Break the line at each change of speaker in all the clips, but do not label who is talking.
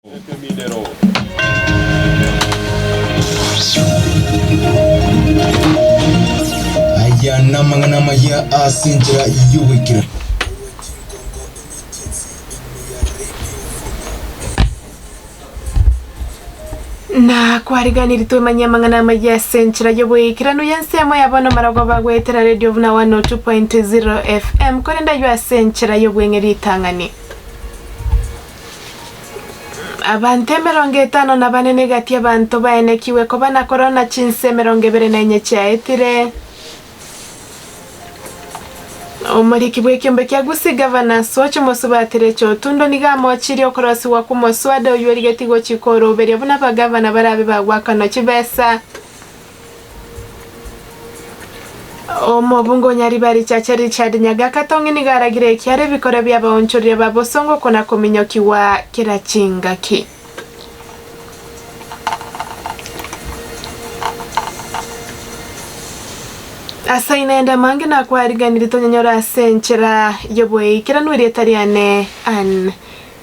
Aya namang'ana amaya ase enchera y'ogoikeranu.
Na kwariganirie twemanyie amang'ana amaya ase enchera y'oboikeranu y'ensemo ya bono marogoba goetera Radio buna 102.0 FM, korende aywo ase enchera y'obweng'e ritang'ani. Abanto emerongo etano na bane negati abanto baenekigwe koba na korona chinsa emerongo ebere na enye chiaetire. Omoriki bw'ekiombe kia Gusii Gavana Swoch Mosubati Rachel Otundo nigo amochirie okorosigwa kw'omoswada oyio origetie gochika oroberio buna abagavana barabe bagwakanwa chibesa. Omobunge o Nyaribari Chache Richard Nyagaka Tong'i nigo aragire ekiara ebikora bi'abaonchoreria ba bosongo kona kominyokigwa kera chingaki. Ase inaende amange nakwariganirie tonyanyore ase enchera y'oboikeranu erieta riane Ann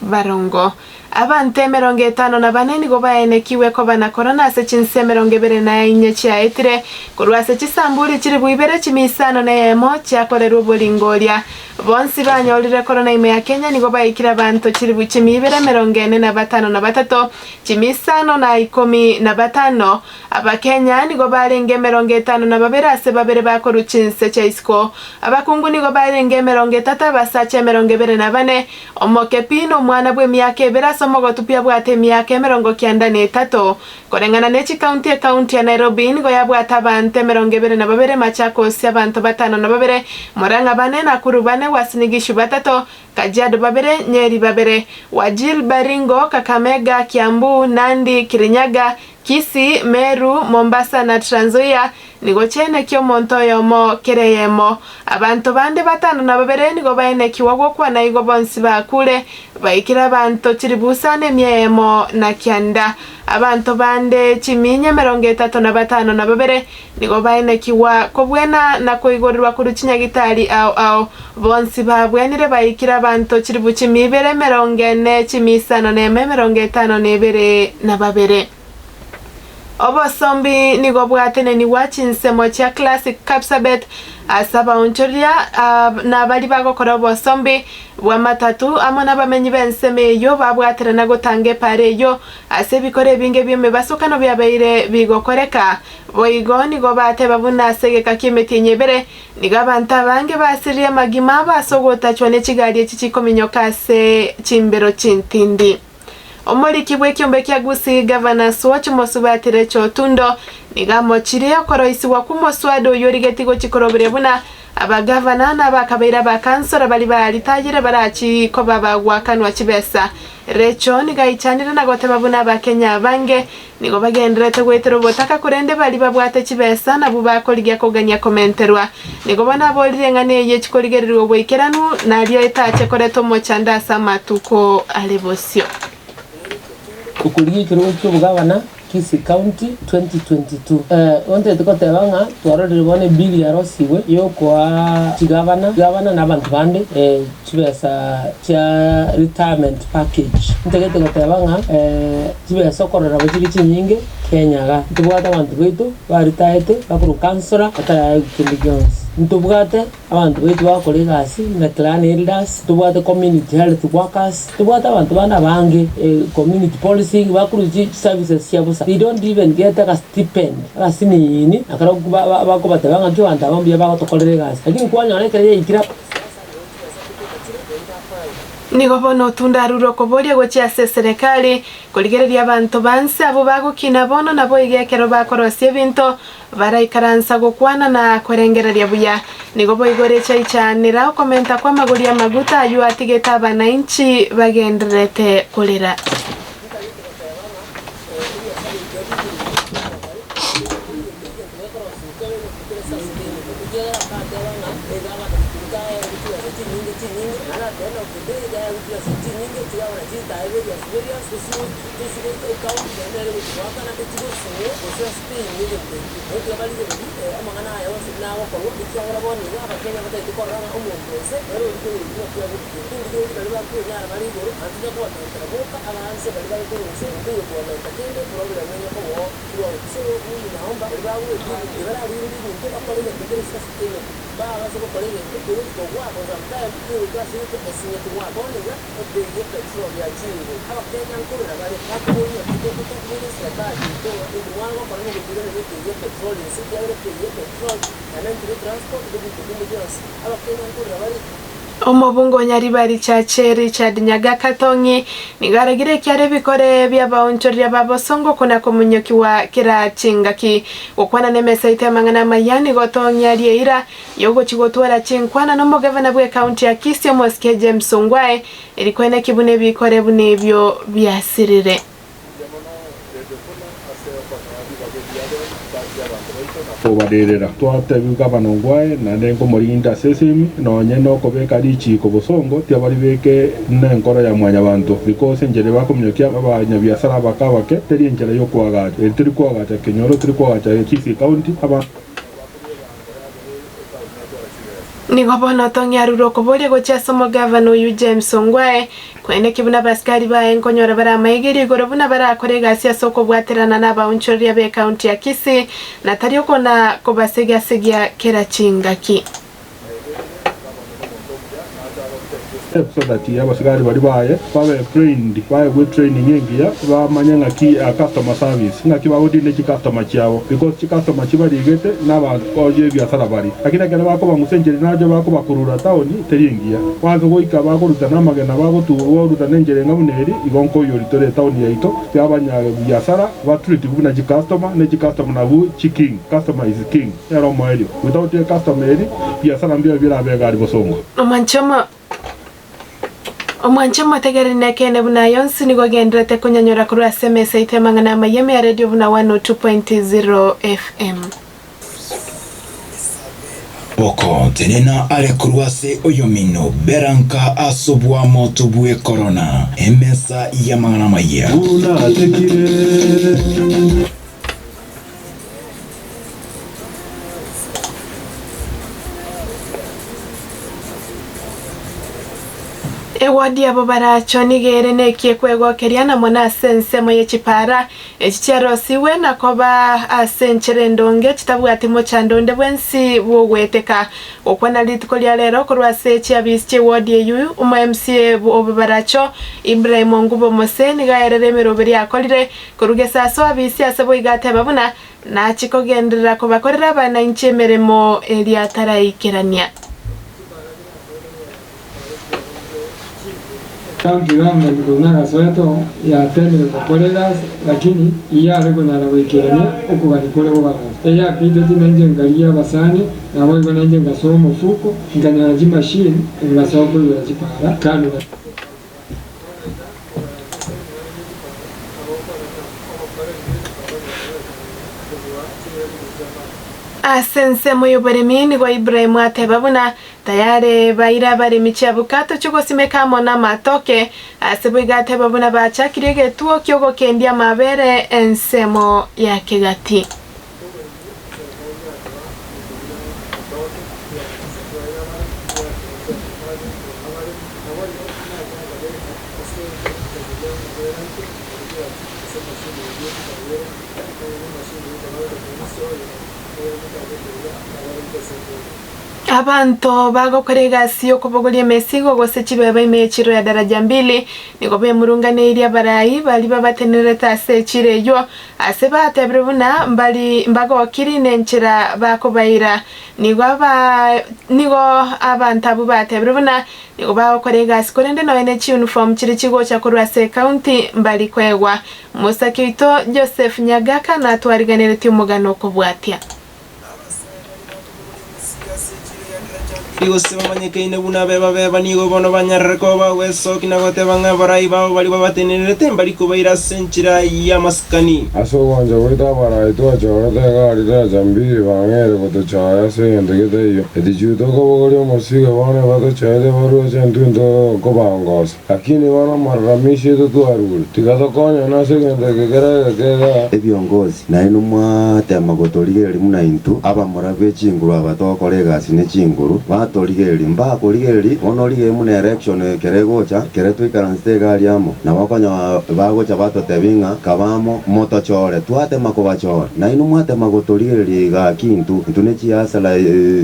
Barongo. Abanto emerongo etano na bane nigo baenekigwe koba na korona ase chinse emerongo ebere na inye chiaetire, korwa ase chisamburi chilifu ibere chimia isano na eyemo chiakorerwe oboringoria. Bonsi banyorire korona ime ya Kenya nigo baikire abanto chilifu chimia ibere emerongo ene na batano na batato, chimia isano na ikomi na batano. Abakenya nigo barenge emerongo etano na babere ase babere bakorwa chinse chia isiko. Abakungu nigo barenge emerongo etato abasacha emerongo ebere na bane. Omoke pi nomwana bw'emiaka ebere ase omogotu pi abwate emiaka emerongo kianda na etato. Koreng'ana ne chikaunti ekaunti ya Nairobi nigo yabwate abanto emerongo ebere na babere, Machakos abanto batano na babere, Murang'a bane, Nakuru bane, Uasin Gishu batato, Kajiado babere, Nyeri babere, Wajir, Baringo, Kakamega, Kiambu, Nandi, Kirinyaga, Kisii, Meru, Mombasa na Trans Nzoia nigo chiaenekia omonto oyomo kera eyemo. Abanto bande batano na babere nigo baenekigwa gokwana igo bonsi bakure, baikire abanto chilifu na emia eyemo na kianda. Abanto bande chiminya emerongo etato na batano na babere nigo baenekigwa kobwena na koigorerwa korwa chinyagitari ao ao. Bonsi babwenire baikire abanto chilifu chimia ibere emerongo ene chimia isano nemo emerongo etano na ebere na babere. Obosombi nigo bwatenenigwa chinsemo chia Classic Kapsabet ase abaonchoreria na baria bagokora obosombi bw'amatatu amo nabamenyi b'ensemo eyio babwaterana gotanga epaara eyio ase ebikoro ebinge bi'emebasokano biabeire bigokoreka. Boigo nigo bateba buna ase egeka ki'emetienyi ebere nigo abanto abange basiririe amagima abo ase ogotachwa ne chigari echi chikominyoka ase chimbero chintindi. Omoriki bw'ekiombe kia Gusii Gavana Swatch Mosubati Rachel Otundo nigo amochirie okoroisigwa kw'omoswada oyio origetie gochia koroberia buna abagavana na abakabeire abakansora baria baritayire barachi koba bagwakanwa chibesa. Rachel nigo aichanire na goteba buna abakenya abange nigo bagendererete goetera obotaka korende baria babwate chibesa nabwo bakorigia kogania komenterwa. Nigo bono aborire eng'ana eyio chikorigererigwa oboikeranu, nario etache koreta omochando ase amatuko are bosio.
Okorigia ekerogo ki'obogavana Kisii County 2022. Ontete goteba ng'a twarorire bono ebill yarosigwe yokoa chigavana, chigavana na abanto bande chibesa chia retirement package. Ntagete goteba ng'a chibesa okorora nabo chire chinyinge Kenya igaa. Ntobwate abanto baito baritaete bakorwa councillor bataraegwa kende gionsi. Ntobwate abanto baito bagokora egasi buna clan elders, ntobwate community health workers, ntobwate abanto bande abange community policing bakorwa chi services chia bosa. They don't even get aka stipend agasinini nakarobwo bakobateba ng'aki abanto aba mbuya bagotokorera egasi. Lakini kwanyora ekero yaikire.
Nigo bono Otundo arure okoboria gochia ase eserekari, korigereria abanto ba nse abwo bagokina bono naboigo ekero bakorosia ebinto, baraikaransa gokwana na korengereria buya. Nigo boigo rechaichanera okomenta kw'amagori 'amaguta ayio atigete abanainchi bagendererete korera.
Chigabana chitae various various tosi ecounty naende nere gochi goakana echigosinywa gose sustain egento ekio. Nabo tiga barigererie amang'ana aya onsi buna agokorwa ekiagera bono iga abakenya batagete korora ng'a omonto onse nere origereiri ng'aki agotiga. Torigereiri baria bakwenyara bare igoro naende tonya kobamenta boka abanse baria bare korwa inse ntoiyo kobamenta kende eproblem eye koboo throughout. So mimi naomba baria bagoetia bararigererie ebinto bakore egento kere sustainable. Babase gokora egento kegochi kogwaka sometime kegoika ase egento esinyeti gwaka. Bono iga ebei ye petrol yachiire igoro. Abakenya nkorera bare bakoboria ng'aki tokoboria eserekari yaito ng'a indi mwagokora nogotiganeria ebei ye petrol inse ekiagera ebei ye petrol yamentire etransport na ebinto binde bionsi. Abakenya nkorera bare.
Omobunge o Nyaribari Chache Richard Nyaga Katong'i nigo aragire ekiara ebikore bi'abaonchoreria ba bosongo kona komonyokiwa kera chingaki. Gokwana nemesa yaito y'amang'ana amaya nigo Tong'i arie eira y'ogochia gotwara chinkwana nomogavana bw'ecounty ya Kisii omosike James Ongwae eri koeneki buna ebikore buna ebio biasirire.
Kobarerera. Twatebiwa gavana Ongwae, naende nkomorinda ase esimi, nonye nokobeka richiiko bosongo, tiabaribeke nenkoro ya mwanyabanto, because enchera bakominyokia abanyabiasara abake abake teri enchera yokoagacha. Eri teri koagacha kenyoro, teri koagacha Kisii County, abanto.
Nigo bono tong'iarure okoboria gochia ase omogavana oyio James Ongwae, Koeneki buna abasikari baye nkonyora bare amaigerio igoro buna barakore egasi ase okobwaterana nabaonchoreria b'ecounty ya Kisii, na tari okona kobasegia-segia kera chingaki.
So that abasigari baria baye babe trained, baegwe training engiya, bamanye ng'aki a customer service, ng'aki bagodeal ne chicustomer chiabo because chicustomer chibarigete nabakori ebiasara baria. Lakini ekero bakobang'usa enchera nacho bakobakurura town teri engiya. Kwansa goika bakoruta namagena bagoturuta nenchera enga buna eri, igo nkoiyori tore etown yaito tiga abanyabiasara ba treat buna chicustomer, ne chicustomer nabwo chi king, customer is king nere omoerio. Without e customer eri, biasara mbiabe birabe egari bosongo.
Omwanche omotegereri nekeene buna aya onsi nigo agendererete konyanyora korwa ase emesa yaito y'amang'ana amayia ime ya radio buna 102.0 FM.
Boko, tenena are korwa ase oyomino, bera nka ase oboamoto bw'ekorona, emesa y'amang'ana amayia.
Buna atekire.
Ewodi yabo baracho nigo ere nekiekwegokeria na mono ase ensemo ye chipara Echi chiarosigwe na koba ase enchera endonge, chitabwati mochando onde bwensi bw'ogweteka. Gokwana rituko ria rero korwa ase chiabisi chi'ewodi eyio, omo MCA bw'Obobaracho, Ibrahim Ongubo Mose, nigo aerere emeroberio akorire korwa gesaso abisi ase boigo ateba buna nachi kogenderera kobakorera abanainchi emeremo eria ataraikerania.
County government korwa nagasoete oo yatemire gokora egasi lakini iyare konyara goikerania okogania kore gobaroche. Eyapiteti nainche nkarigia abasani naboigo nainche ngasoa omofuko nkanyora chimachine ngasoa koigora chipara kando na.
Ase ensemo y'oboremi nigo Ibrahimu ateba buna Tayare baire abaremi chiabukato chi'ogosimeka amo namatoke, ase boigo ateba buna bachakirie egetuo ki'ogokendia amabere ensemo ya kegati. Abanto bagokora egasi y'okobogoria emesigo gose chibeba ime y'echiro ya Daraja Mbili nigo bemurunganeirie abarai baria babatenenerete ase echiro eyio, ase batebire buna mbari mbagokiri nenchera bakobaira. Nigo aba nigo abanto abwo batebire buna nigo bagokora egasi korende nonya ne chiuniform chiria chigocha korwa ase ecounty mbari koegwa. Mosake oito Joseph Nyagaka natwariganeretie omogano okobwatia.
Gose bamanyekaine buna abeba-beba nigo bono banyarire koba bagwesokia na goteba ng'a abarai babo baria babatenenerete mbari kobaira ase enchera y'amasikani.
Ase ogwancha gwaito abarai twachorete egari daraja mbiri bang'eire gotochaya ase egento getaiyo. Etichiu tokobogoria omosigo bono batochaete barue ase intwe nkobangosa. Lakini bono amararamisio aito twarure, tiga tokonyane ase egento eke kere egeke iga.
Ebiongozi, nainwe mwatema gotorigereria buna intwe abamura be chinguru aba togokora egasi ne chinguru, batorigereria, mbakorigereria, bono origererie buna election ekero egocha, ekero twaikaransete egari amo, nabo okonyora bagocha batotebia ng'a kaba amo, motochore, twatema kobachora, nainwe mwatema gotorigereria iga aki intwe, intwe ne chihasara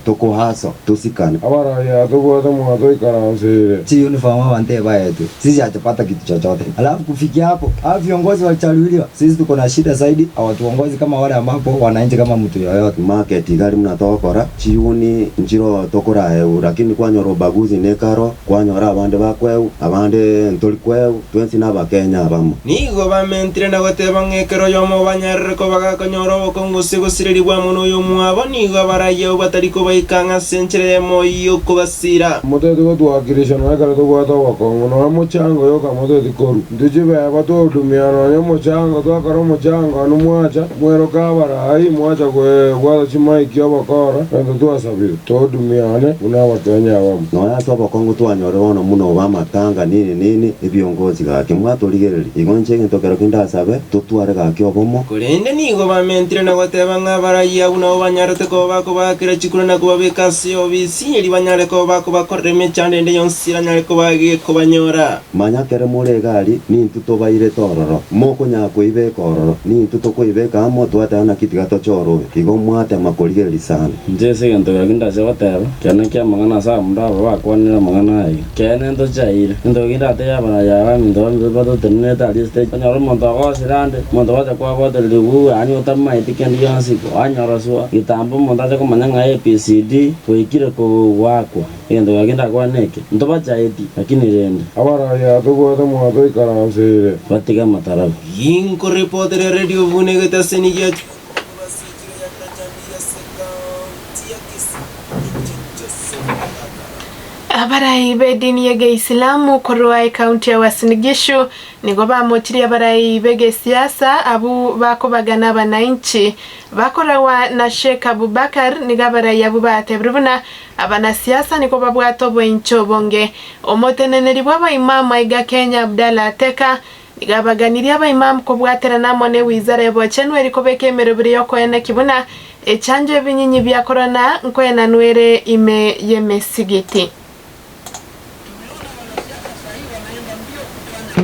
tokohastle. Tosikane.
Abarai aa tobwate mwatoikaranseire.
Chi uniform abanto ebaetwe sisi hatupata kitu chochote alafu kufikia hapo hao viongozi walichaguliwa sisi tuko na shida zaidi hawatuongozi kama wale ambapo wananchi kama mtu yoyote.
Market iga aria buna togokora, chiyuni nchiro tokoraewu lakini kwanyora ubaguzi nekaro, kwanyora abande bakwewu, abande ntori kwewu, twensi nabakenya abamo.
Nigo bamentire na goteba ng'a ekero oyomo obanyarire koba gakonyora obokong'u gose gosirerigwa amo noyomwabo, nigo abarayia abwo batari kobaika ang'e ase enchera eyemo y'okobasiira.
Moteti gotwakirisha nonya ekero tobwate obokong'u, nonya omochango yoka moteti korwa. Intwe chibeba twahudumia nonya omochango, twakora omochango anwe mwacha, mweroka abarai, mwacha bwata chimaiki obokora, egento twasabire, tohudumiane buna Abakenya abamo.
Nonya ase obokong'u twanyorire bono buna obo amatanga nini nini, ebiongozi gaki mwatorigereria. Igo inche egento kero kindasabe, totware gaki obomo.
Korende nigo bamentire na goteba ng'a abarayia abwo nabo banyarete koba bakobaakera chikura na kobabeka ase obisi, erio banyare koba bakobakorera emechando ende yonsi eranyare koba gekobanyora.
Manya kere more egari, nintwe tobairete ororo. Mokonyara koibeka ororo, nintwe tokoibeka amo, twateba naki tiga tochore oyo. Igo mwatema korigereria sana.
Inche ase egento keria ndache goteba, kiane ki'amang'ana ase abamura aba bakwanire amang'ana aya iga. Keene ntochaire. Egento keria ndatebie abaraya aba abaminto baminto batotenenerete aria estage, onyore omonto ogosire ande, omonto gocha kwabwatererigwa buna yaani otamaeti kende gionsi, kwanyora swa getambo omonto ache komanya ng'a ABCD gwaikire kogoakwa. Egento keria ndakwane eke, ntobachaeti, lakini rende.
Abaraya tobwate mwatoikaranseire.
Batige amatarabu.
Ginkorepoteria Radio buna egetaseni gia Korwa ase echiro ya Daraja ase ekaunti ya Kisii, inche Joseph Mogaka.
Abarai b'edini y'Egeisilamu korwa ekaunti ya Uasin Gishu nigo bamochirie abarai b'egesiasa abwo bakobagana abanainchi bakoragwa na Sheikh Abubakar nigo abarai abwo batebire buna abanasiasa nigo babwate oboinchi obonge. Omoteneneri bw'abaimamu aiga Kenya Abdallah Ateka Nigo abaganirie abaimamu kobwaterana amo ne wizara y'obochenu eri kobeka emeroberi y'okoeneki buna echanjo ebinyinyi bia korona nkoenanwa ere ime y'emesigiti.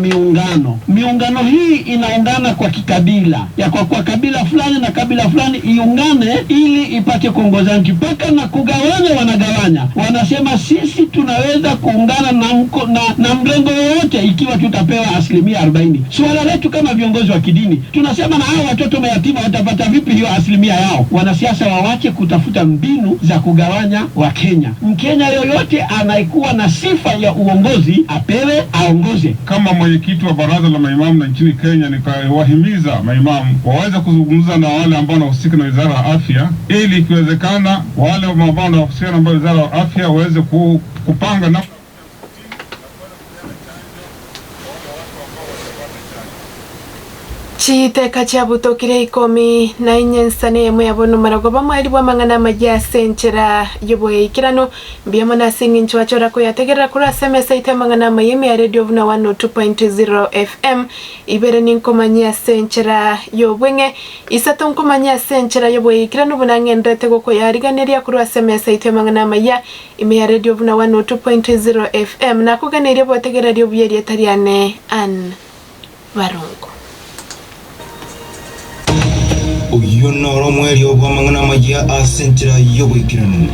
Miungano. Miungano hii inaungana kwa kikabila, ya kwa kwa kabila fulani na kabila fulani iungane ili ipate kuongoza nchi, mpaka na kugawanya, wanagawanya, wanasema sisi tunaweza kuungana na, mko, na, na mrengo wowote ikiwa tutapewa asilimia 40. Suala letu kama viongozi wa kidini tunasema, na hao watoto mayatima watapata vipi hiyo asilimia yao? Wanasiasa wawache kutafuta mbinu za kugawanya Wakenya. Mkenya yoyote anayekuwa na sifa ya uongozi apewe aongoze.
Kama mwenyekiti wa baraza la maimamu na nchini Kenya, nikawahimiza maimamu waweze kuzungumza na wale ambao wanahusika na wizara ya afya, ili ikiwezekana wale ambao wanahusika na wizara ya afya waweze kupanga na
Chiteka chiabutokire ikomi na inye ensa neyemo ya bono marogoba mweri bw'amang'ana amayia ase enchera y'oboikeranu. Mbuya mono ase eng'encho gwachora koyategerera korwa ase emesa yaito y'amang'ana amaya ime ya Radio buna 102.0 FM. Ibere ninkomanyie ase enchera y'obweng'e, isato nkomanyie ase enchera y'oboikeranu buna ng'enderete gokoyariganeria korwa ase emesa yaito y'amang'ana amaya ime ya Radio buna 102.0 FM. Nakoganeirie obotegereri obuya erieta riane Ann Barongo.
Oyio noro omoerio bw'amang'ana amayia ase enchera y'oboikeranu.